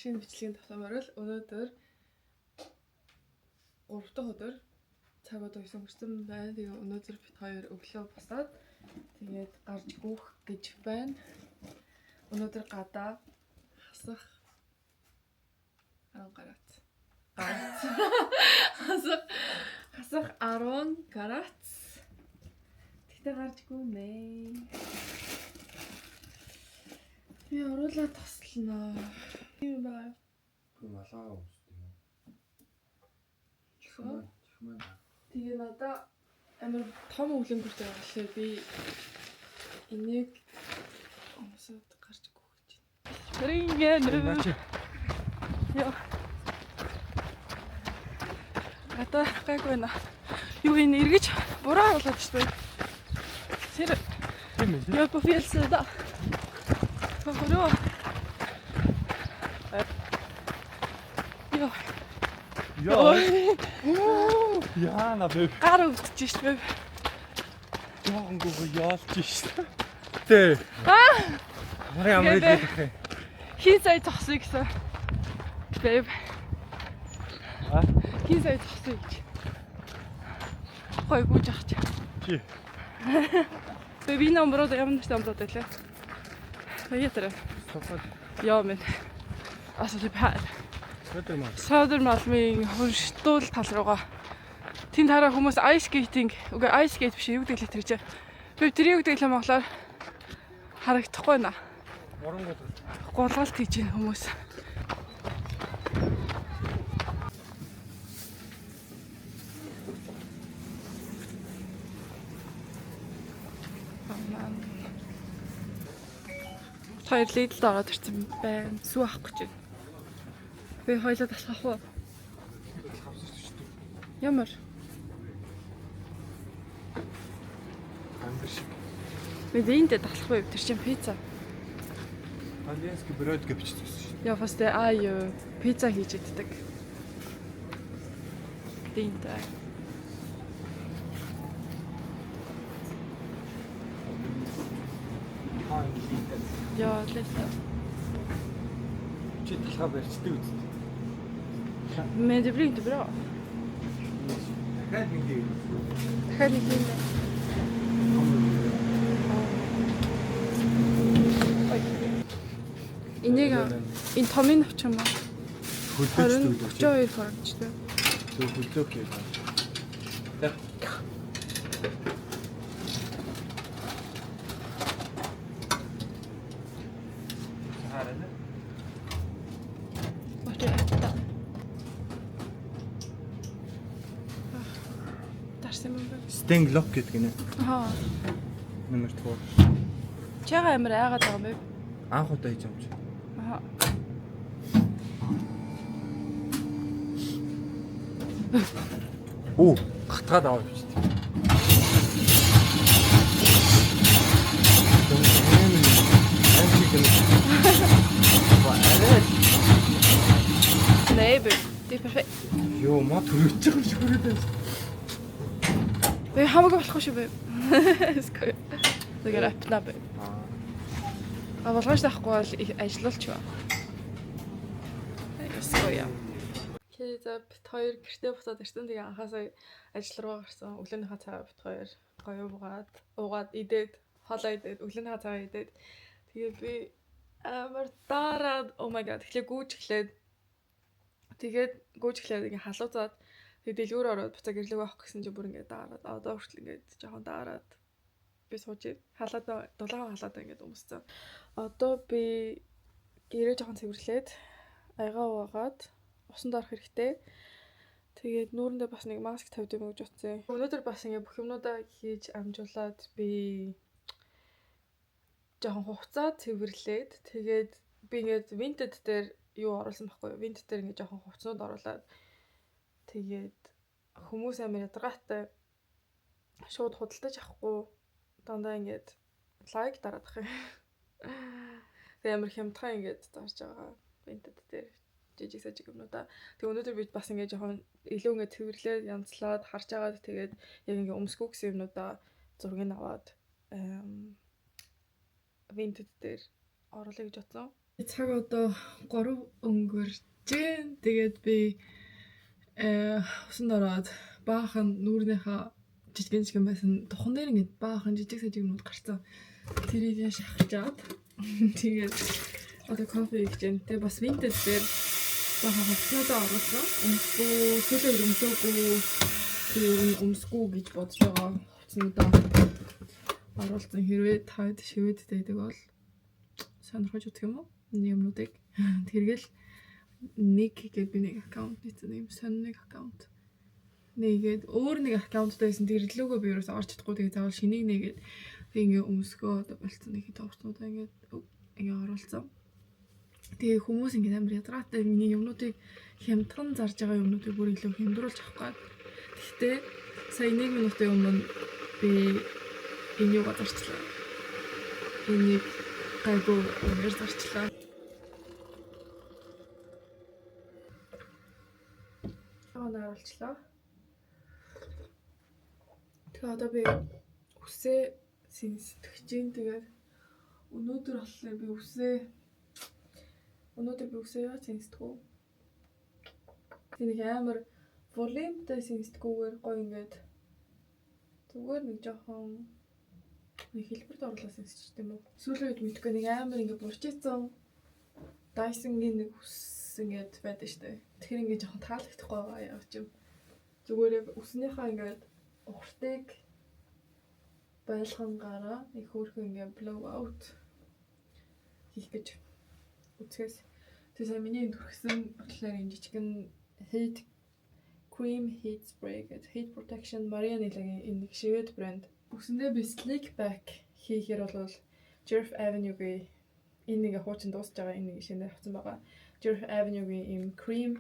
Шинэ бичлэгийн тавтай морил өнөөдөр 3 дахь өдөр цаг одоо 9 өнгөрсөн байна. Тэгээ өнөөдөр бит хоёр өглөө босоод тэгээд гарч гүөх гэж байна. Өнөөдөр гадаа хасах 10 гарац. Гарац. Хасах 10 гарац. Тэгтээ гарч гүнэ. Би оруулаад тослоно. Тийм байна. Үгүй малаа өмсдөг юм. Чихмаа чихмаа. Тэгээ надаа амар том өвлөн гүртэй болохоор би энийг өмсөд гарч гүөх гэж байна. Рингэн. Яа. Гадаа гайгүй байна. Юу энэ эргэж буруу харуулаад шүү дээ. Тэр Тийм ээ. Jag är på fel sida. Vad går då? Яа. Яа. Яана бэ. Гар өвдөж шүү дээ. Яангуу яалч шээ. Тэ. Аа. Амар амар идэх юм. Хин сая зогсъё гэсэн. Babe. Аа? Хин сая зогсъё гэж. Гой гүйж ах чи. Чи. Babe энэ område ямар нэртэй område байлаа? Vad heter det? Стопод. Ja men alltså typ här. Södermalm. Södermalmын хурштуул тал руугаа. Тэнд хараа хүмүүс ice skating, үгүй ice skate биш юу гэдэг л тэр чинь. Би тэр юу гэдэг л монголоор харагдахгүй байна. Оронгууд. Гулгалт хийж байна хүмүүс. Аман. Хоёр Lidl-д ороод ирсэн байна. Сүү авах гэж байна. Би хоёлаа талхах уу? Ямар? Амбер шиг. Би энд талхах уу? Тэр чинь пицца. Итальянский брод гэж бичсэн шүү. Ja, fast det är ju pizza хийж иддэг. Det är inte. Хаа ингэ. Ja, lite. Чи талхаа барьцдаг үст. Men det blir inte bra. Дахиад нэг юм. Дахиад нэг юм байна. Энийг энэ томын авч юм уу? Хөлдөөч 20 32 франч дээ. Зөв хөлдөөх юм. За. Хараа. Vart är etta? Дарсан юм байна. Sting lock гэдэг нэ. Аа. Номер 2. Чага амар айгаад байгаа юм бэ? Анх удаа хийж юм чи. Аа. Оо, гатгаад аваад бичдэг. Nej, bu. Det är perfekt. Йоо, ма төрөж байгаа юм шиг хүрээд байна. Би хамаагүй болохгүй шүү бэ. Skojar. Тэгэхээр öppna bu. А болгоомж таахгүй бол ажиллуулч ба. Jag skojar. Окей, за бит хоёр гэртээ буцаад ирсэн. Тэгээ анхаасаа ажил руу гарсан. Өглөөнийхөө цай бит хоёр гоё уугаад идээд, хоолоо идээд, өглөөнийхөө цай идээд. Тэгээ би амар дараад oh my god. Тэгэхээр гүйж эхлээд тэгээд гүйж эхлээд ингээ халууцаад тэгээ дэлгүүр ороод буцаа гэрлэг авах гэсэн чинь бүр ингээ дараад одоо хүртэл ингээ жоохон дараад би сууж байна. Халаад дулаахан халаад ингээд өмссөн. Одоо би гэрээ жоохон цэвэрлээд аягаа угаагаад усанд орох хэрэгтэй. Тэгээд нүүрэндээ бас нэг маск тавьд юм гэж утсан. Өнөөдөр бас ингээ бүх юмнуудаа хийж амжуулаад би жоохон хувцаа цэвэрлээд тэгээд би ингээд Vinted дээр юу оруулсан байхгүй юу? Vinted дээр ингээ жоохон хувцнууд оруулаад тэгээд хүмүүс амар ядаргаатай шууд худалдаж авахгүй дандаа ингээд лайк дараадах юм. Тэгээ амар хямдхан ингээд зарж байгаа Vinted дээр жижиг сажиг юмнуудаа. Тэгээ өнөөдөр бид бас ингээд жоохон илүү ингээд цэвэрлээд янзлаад харж агаад тэгээд яг ингээд өмсгөө гэсэн юмнуудаа зургийг аваад Vinted дээр оруулъя гэж бодсон. Цаг одоо 3 өнгөрч гин. Тэгээд би усанд ороод баахан нүүрнийхээ жижигэн жижигэн байсан тухан дээр ингээд баахан жижиг сажиг юмнууд гарцсан. Тэрийг шахажаад тэгээд одоо кофе хийж гин. Тэгээд бас Vinted дээр баахан хувцснуудаа оруулсан. Өмсгөө, сүүлийн үед өмсөөгүй. Тэр ер нь өмсгөө гэж бодож байгаа хувцснуудаа оруулсан. Хэрвээ та шивэдтэй байдаг бол сонирхож үзэх юм уу? Энэ юмнуудыг. Тэргээл нэг гээд би нэг аккаунт нийцсэн юм сонин нэг аккаунт. Нэгээд өөр нэг аккаунттай байсан. Тэр лүүгөө би ерөөсөө орч чадахгүй. Тэгээ заавал шинийг нэгээд тэг ингээ өмсгөө одоо болцсон нэг хэд хувцснуудаа ингээд ингээ оруулсан. Тэгээ хүмүүс ингээ амар ядраатай миний юмнуудыг хямдхан зарж байгаа юмнуудыг бүр илүү хямдруулж авах гээд. Гэхдээ сая 1 минутын өмнө би энэ юугаа зарчлаа. Энийг гайгүй үнээр зарчлаа. Наруулчлаа. Тэгээ одоо би үсээ сэнсдэх чинь. Тэгээд өнөөдөр болохоор би үсээ өнөөдөр би үсээ яаж сэнсдэх вэ? Тэг нэг амар волюмтай сэнсдэггүйгээр гоё ингээд зүгээр нэг жоохон нэг хэлбэрт оруулаад сэнсчихдээ юм уу? Сүүлийн үед мэдгүй нэг амар ингээд бурчицсан Dyson-гийн нэг үс ингээд байдаг штэ. Тэгэхээр ингээд жоохон таалагдахгүй байгаа яа ч юм. Зүгээр яг үснийхээ ингээд уртыг байлгангаараа нэг хөөрхөн ингээд blow out хийх гэж үзэхээс. Тэгээ сая миний энэ түрхсэн болохоор энэ жижигэн heat cream heat spray гэдэг heat protection Maria Nila-гийн энэ нэг шивэд брэнд. Үсэндээ би slick back хийхээр бол Djerf Avenue-гийн энэ нэг хуучин дуусж байгаа энэ нэг шинээр авсан байгаа. Djerf Avenue-гийн ийм cream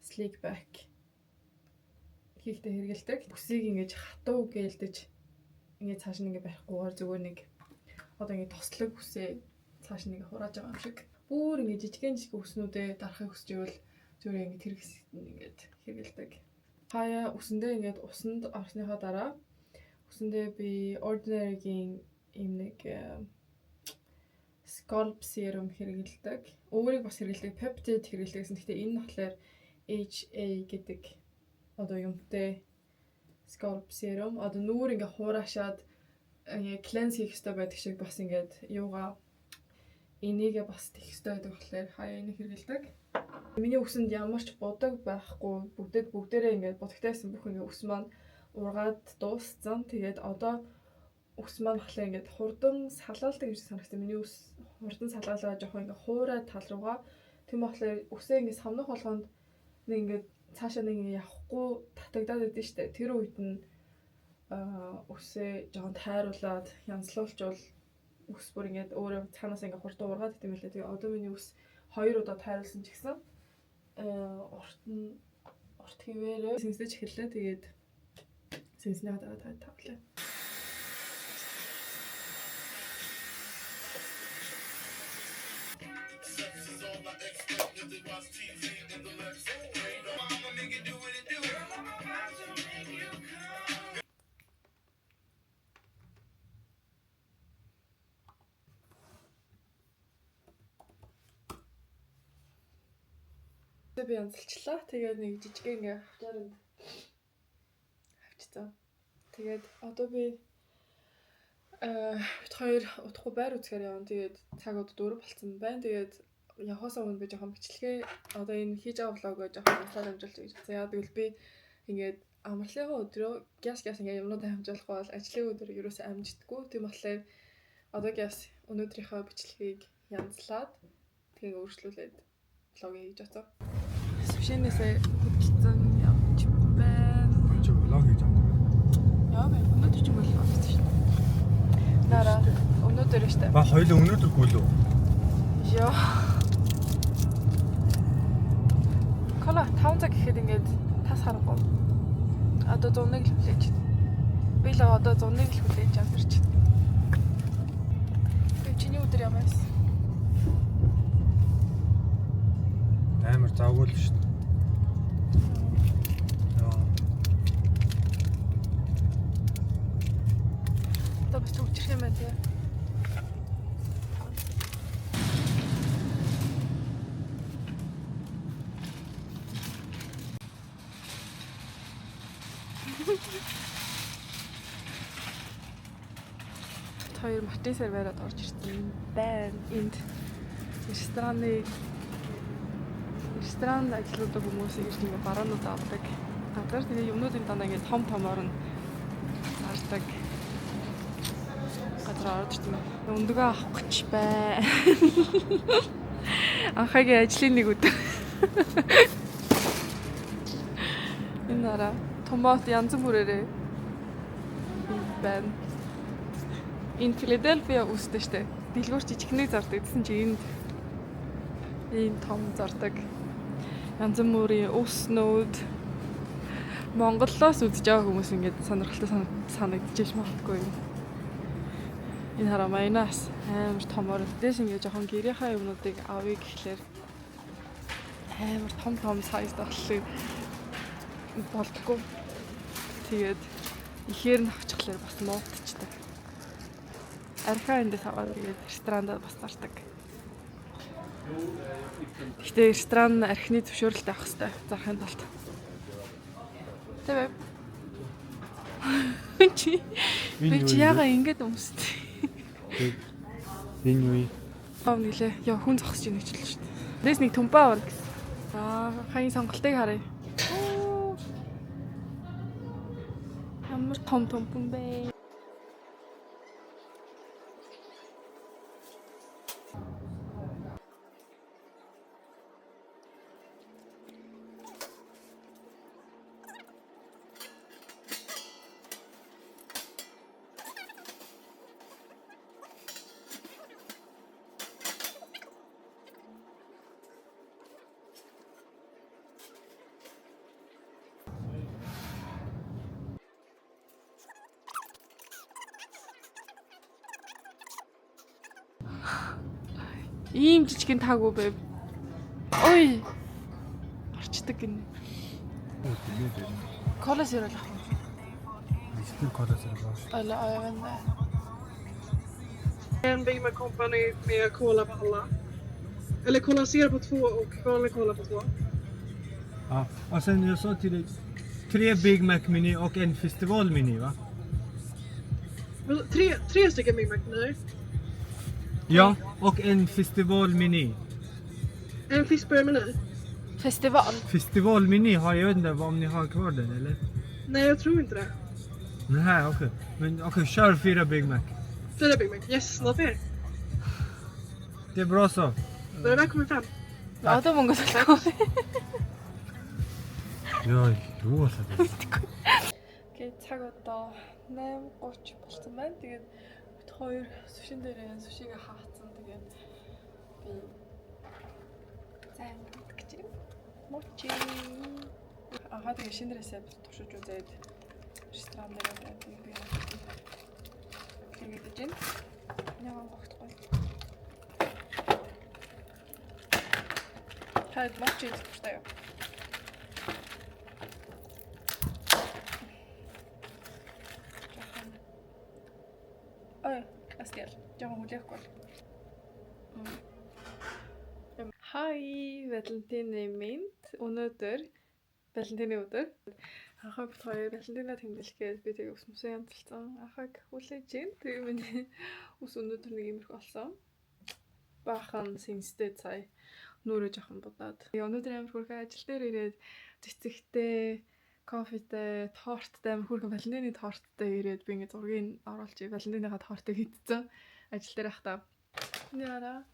slick back хийхдээ хэрэгэлдэг. Үсийг ингэж хатуу гэлдэж ингэж цааш нь ингэ барихгүйгээр зүгээр нэг одоо ингэ тослог үсээ цааш нь ингэ хурааж байгаа юм шиг. Бүр ингэ жижигэн жижиг үснүүдээ дарахыг хүсч ивэл зүгээр ингэ тэр хэсэгт нь ингээд хэрэгэлдэг. Хаяа үсэндээ ингээд усанд орсныхаа дараа үсэндээ би Ordinary-гийн ийм нэг scalp serum хэрэгэлдэг. Өөрийг бас хэрэгэлдэг, peptide хэрэгэлдэг гэсэн. Гэхдээ энэ нь болохоор HA гэдэг одоо юмтай scalp serum. Одоо нүүр ингээ хураашаад ингээ cleanse хийх хэрэгтэй байдаг шиг бас ингээд юугаа энийгээ бас тех хэрэгтэй байдаг болохоор хаяа энийг хэрэгэлдэг. Миний үсэнд ямар ч будаг байхгүй. Бүгдээрээ ингээд будагтайсан бүх ингээ үс маань ургаад дууссан. Тэгээд одоо үс маань болохоор ингээд хурдан салаалдаг юм шиг санагдсан. Миний үс хурдан салаалаа жоохон ингээ хуурай тал руугаа. Тийм болохоор үсээ ингээ самнах болгонд нэг ингээд цаашаа нэг ингээ явахгүй татагдаад байдсан шүү дээ. Тэр үед нь үсээ жоохон тайруулад янзлуулчвал үс бүр ингээд өөрөө цаанаас ингээ хурдан ургаад идэм байлээ. Тэгээ одоо миний үс 2 удаа тайруулсан ч гэсэн урт нь урт хэвээрээ сэнсэж эхэллээ. Тэгээд сэнснийхаа дараа та тавлаа. Би янзалчлаа. Тэгээд нэг жижиг ингээ хавчааранд хавчсан. Тэгээд одоо би бит хоёр удахгүй байр үзэхээр явна. Тэгээд цаг одоо 4 болцсон байна. Тэгээд явахаас өмнө би жоохон бичлэгээ одоо энэ хийж байгаа влогоо жоохон амслаар амжуулж гэж бодсон. Яг тэгвэл би ингээд амралтынхаа өдрөө гяс гяс ингээ юмнуудаа амжуулахгүй бол ажлын өдөр ерөөсөө амждаггүй. Тийм болохоор одоо гяс өнөөдрийнхөө бичлэгийг янзлаад тэгээ өөрчлүүлээд влог хийж бодсон. Сушинээсээ хөдөлсөн явж байна. Чи влог хийж байгаа юм. Яа бэ? Өнөөдөр ч юм бол офис шүү дээ. Нара өнөөдөр шүү дээ. Ба хоёул өнөөдөр гүйлөө. Йоо. Кола 5 цаг гэхэд ингээд тас харахгүй. Одоо зуныг л хүлээж. Би л одоо зуныг л хүлээж амьдарч. Би чиний өдөр ямар байсан? Амар завгүй л шүү дээ. Яа. Одоо бас төгжрэх юм байна тий. Хоёр Мартин серверад орж ирсэн байна. Энд ресторанд ажилладаг хүмүүс ирж ингээ бараанууд авдаг. Газар тэгээ юмнуудын дандаа ингээ том томоор нь зардаг. Газар орж ирсэн байна. Өндөгөө авах гэж бай. Анхаагийн ажлын нэг өдөр. Энэ араа томат янз бүрээрээ байна. Энэ Филадельфиа үүсдэг штэ. Дэлгүүр жижигхнийг зардаг гэсэн чи энд ийм том зардаг. Янз бүрийн өснүүд Монголоос үзэж байгаа хүмүүс ингээд сонирхолтой санагдчихэж магадгүй юм. Энэ хараа майонез амар томор. Дээс ингээд жоохон гэрийнхаа юмнуудыг авъя гэхлээр амар том том size болохоор болдгоо. Тэгээд ихээр нь авчихлаар бас муудчихдаг. Архиа эндээс аваад тэгээд ресторанд бас зардаг. Гэхдээ ресторан архины зөвшөөрөлт авах хэрэгтэй зарахын тулд. Тэ бай. Чи би чи яага ингэж өмсдөг. Энэ юу юм? Аа нэлээ. Яа хүн зогсож ийн гэж л шүү дээ. Дээс нэг түмпаа авна гэсэн. Аа хаyin сонголтыг харъя. Ямар том түмпэн бэ? Ийм жижигэн таагүй байв. Ой. Орчдөг гинэ. Кола зеро л авах юм. Эсвэл кола зеро. Eller ja, jag vet inte. En Big Mac Company med cola på alla. Eller Cola Zero på två och vanlig cola på två. Ja, och sen jag sa till dig, 3 Big Mac Mini och en festival Mini, va? Men tre stycken Big Mac Mini. Ja, och en festival Mini. En fiskburgare Mini. Festival. Festival Mini har jag vet inte om ni har kvar den eller? Nej, jag tror inte det. Nej, okej. Men okej, kör 4 Big Mac. 4 Big Mac. Yes, något mer. Det är bra så. Då är det väl kommit fram. Одоо мөнгө төлөхгүй. Ja, юу болоод байна? Окей, цаг одоо 8:30 болсон байна. Тэгээд бид хоёр сушин дээр сушигээ хаацсан. Тэгээд би зайн гэж юм. Мочи. Ахаа тэгээд шинэ рецепт туршиж үзээд ресторан дээр тэгээд би тэгээд ижин. Яагаад гогдохгүй. Таад мочи идэх дуртай юу? Жохон. Ой, асгал. Жохон хүлээхгүй. Хай, Валентины минь. Өнөөдөр Валентины өдөр. Анхаа бит хоёр Валентина тэмдэглэх гээд би тэгээ ус мөсөө янзалцсан. Анхааг хүлээж гин. Тэгээ миний ус өнөөдөр нэг иймэрхүү болсон. Баахан сэнстэй цай нүрээ жоохон будаад. Тэгээ өнөөдөр амар хөөрхөн ажил дээр ирээд цэцэгтэй, кофетэй, торттой амар хөөрхөн Валентины торттой ирээд би ингээ зургийг оруулж Валентиныхаа тортыг идсэн ажил дээр байхдаа. Яра.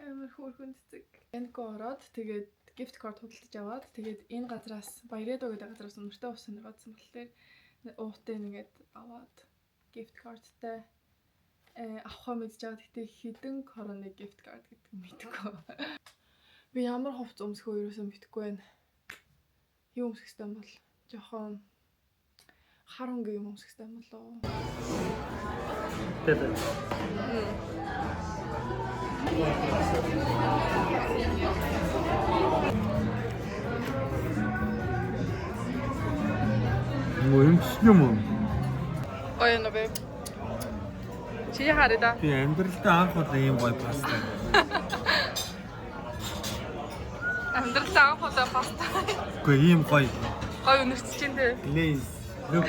Амар хөөрхөн цэцэг. Энко ороод тэгээд gift card худалдаж аваад тэгээд энэ газраас Баяредо гэдэг газраас үнэртэй ус сонирхоодсон болохоор уутай нэгээд аваад gift cardтай авахаа мэдж байгаа. Гэтэ хэдэн короны gift card гэдэг нь мэдэхгүй. Би ямар хувц өмсөхөө ерөөсөө мэдэхгүй байна. Юу өмсөх ёстой юм бол жоохон хар өнгийн юм өмсөх ёстой юм болоо. Тэр. Муу юм ч юм уу? Ой нэ бэ. Чи хараа да. Би амьдралдаа анх удаа ийм гоё паста. Амьдралдаа анх удаа паста. Үгүй ийм гоё Гой үнэртэж чинь те. Glaze. Look.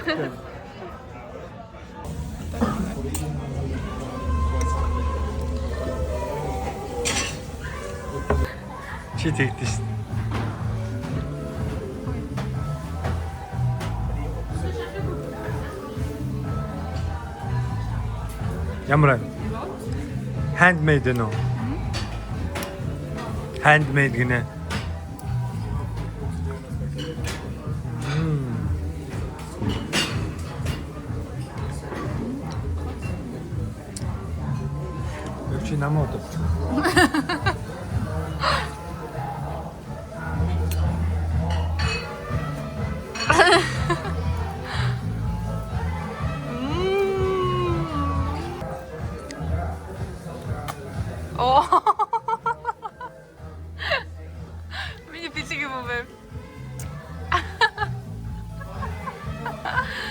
Чи тэгдэж шин. Ямар вэ? Handmade нөө. Handmade гинэ. Чи намаа удаа. Оо. Миний бэлэг юм уу бэ?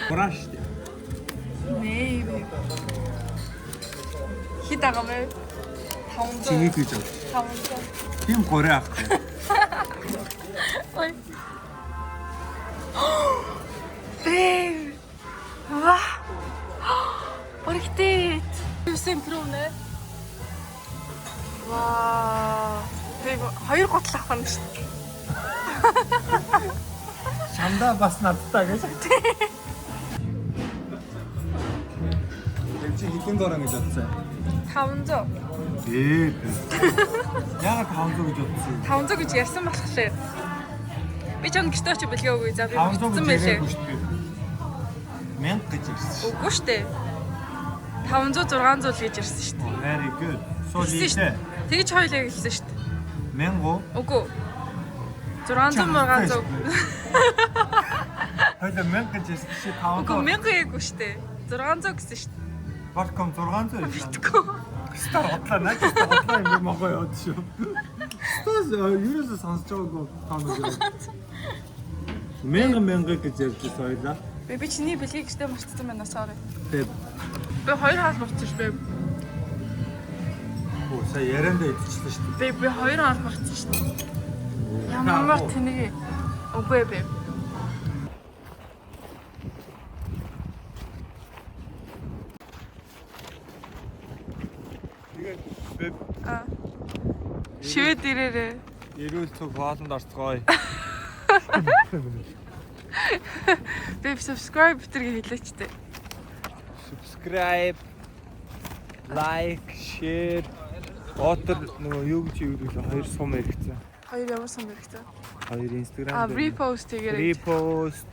Бураа шүү дээ. Нээ бэ. Хит байгаа мэ? 500. Чиний гэж байна. 500. Тийм гурай ах. Ой. Babe. Va? På riktigt? 1000 kronor. Вау. Babe, хоёр гутал авах юм шүү дээ. Шандаа бас надтай гэж. Тэр чи хэдэн дорон гэж бодсон юм? 500. Ээ. Яагаад 500 гэж бодсон юм? 500 гэж ярьсан болохоор. Би ч он гэртээ очиж бэлгээ өгье. За би 500 мартсан гэж байлээ. яриаггүй шүү дээ. 1000 гэж ярьсан шүү. Үгүй шүү дээ. 500 600 л гэж ярьсан шүү дээ. Very good. So Хэлсэн шүү литэ. дээ. Тэгж хоёлаа хэлсэн шүү дээ. 1000 уу? Үгүй. 600 600. Хоёлаа 1000 гэж ярьсан чи 500. Үгүй 1000 гээгүй шүү дээ. 600 гэсэн шүү дээ. Welcome 600 ярьсан. Битггүй. Стар хотлаа наа чи хотлаа юм могоо яваад шүү. Стас ерөөсөө сонсож байгаагүй таамаг. Мянга мянга гэж ярьж байсан хоёлаа. Би чиний бэлгийг гэртээ мартсан байна sorry. Тэгээд Би хоёр хаал мартсан шүү дээ. Оо сая яриандаа идчихлээ шүү дээ. Би хоёр хаал мартсан шүү дээ. Ямар тэнэг. Үгүй би. Тэгээд би Аа. Швед ирээрээ. эрүүл цуг хоолнд орцгоё. Би subscribe битэргээ хэлээч тээ. Subscribe, like, share. Отор нөгөө юу гэж юу гэдэг хоёр сум хэрэгцээ. Хоёр ямар сум хэрэгтэй. Хоёр Instagram А дээр. repost хийгээрэй. Repost.